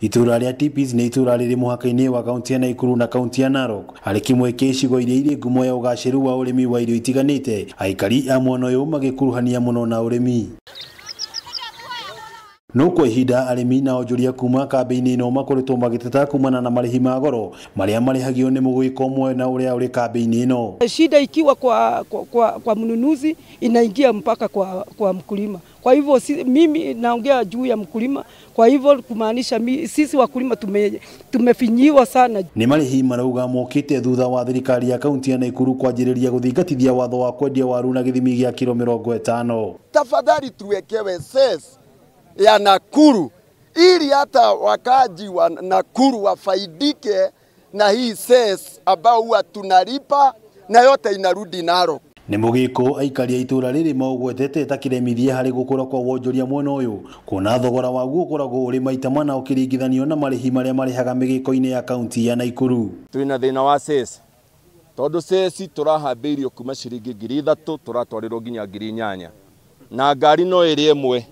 Itũra rĩa Tipis nĩ itũra rĩrĩ mũhaka-inĩ wa kaunti ya Nakuru na kaunti ya Narok, arĩ kĩmwe kĩa icigo iria irĩ ngumo ya ũgacĩru wa ũrĩmi wa irio itiganĩte, aikari a mwena ũyũ magĩkuruhania mũno na ũrĩmi. No kwa ihinda arĩmi na onjoria kuma kambĩ-inĩ ĩno makoretwo magĩteta kumana na marĩhi ma goro marĩa marĩhagio nĩ mũgwĩko mwena ũrĩa ũrĩ kambĩ-inĩ ĩno. Shida ikiwa kwa mnunuzi inaingia mpaka kwa mkulima. Kwa hivyo mimi naongea juu ya mkulima, kwa hivyo kumaanisha sisi wakulima tumefinyiwa sana. Nĩ marĩhi marauga mokĩte thutha wa thirikari ya kaunti ya Nakuru kwanjĩrĩria gũthingatithia watho wa kwendia waru na gĩthimi gĩa kiro 50. Tafadhali tuwekewe cess ya Nakuru ili hata wakaji wa Nakuru wafaidike na hii cess ambao huwa tunalipa na yote inarudi Narok. Nĩ mũgĩko aikari a itũra rĩrĩ maũgwetete ta kĩremithia harĩ gũkũra kwa wonjoria mwena ũyũ, kuona thogora waguo ũkoragwo ũrĩ maita mana ũkĩringithanio na marĩhi marĩa marĩhaga mĩgĩko-inĩ ya kaunti ya Nakuru. Twĩna thĩna wa cess tondũ cess tũrahambĩirio kuma ciringi 3,000 tũratwarĩrwo nginya 8,000 na ngari no ĩrĩ ĩmwe.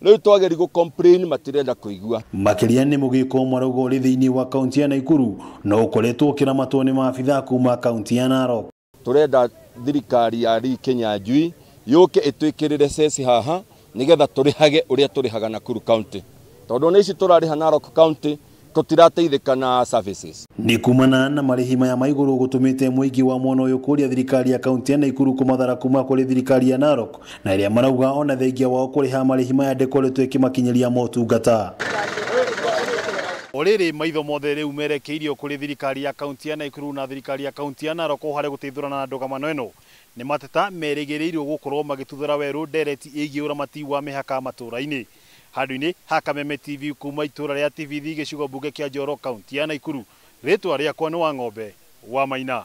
Rĩu twageri gũ complain matirenda kũigua. Makĩria nĩ mũgĩko marauga ũrĩ thĩinĩ wa kaunti ya Nakuru no ũkoretwo ũkĩramatwo nĩ maabithaa kuma kaunti ya Narok. Turenda thirikari ya Lee Kinyanjui yũke ĩtwĩkĩrĩre cess haha nĩgetha tũrĩhage ũrĩa tũrĩhaga Nakuru County, tondũ nĩ ici tũrarĩha Narok County tũtirateithĩka na services. Nĩ kumana na marĩhi maya ma igũrũ gũtũmĩte mũingĩ wa mwena ũyũ kũria thirikari ya kaunti ya Nakuru kũmathara kuma kũrĩ thirikari ya Narok, na ĩrĩa marauga ona thengia wao kũrĩha marĩhi maya ndĩkoretwo ĩkĩmakinyĩria motungata. O rĩrĩ maitho mothe rĩu merekeirio kũrĩ thirikari ya kaunti ya Nakuru na thirikari ya kaunti ya Narok harĩ gũteithũrana na ndũgamano ĩno. Nĩ mateta merĩgĩrĩirwo gũkorwo magĩtuthũra werũ ndereti ĩgiĩ ũramati wa mĩhaka matũra-inĩ. Handũ-inĩ ha Kameme TV kuma itũra rĩa TVD gĩcigo mbunge kĩa Njoro kaunti ya Nakuru, rĩtwa rĩakwa nĩ Wang'ombe wa Maina.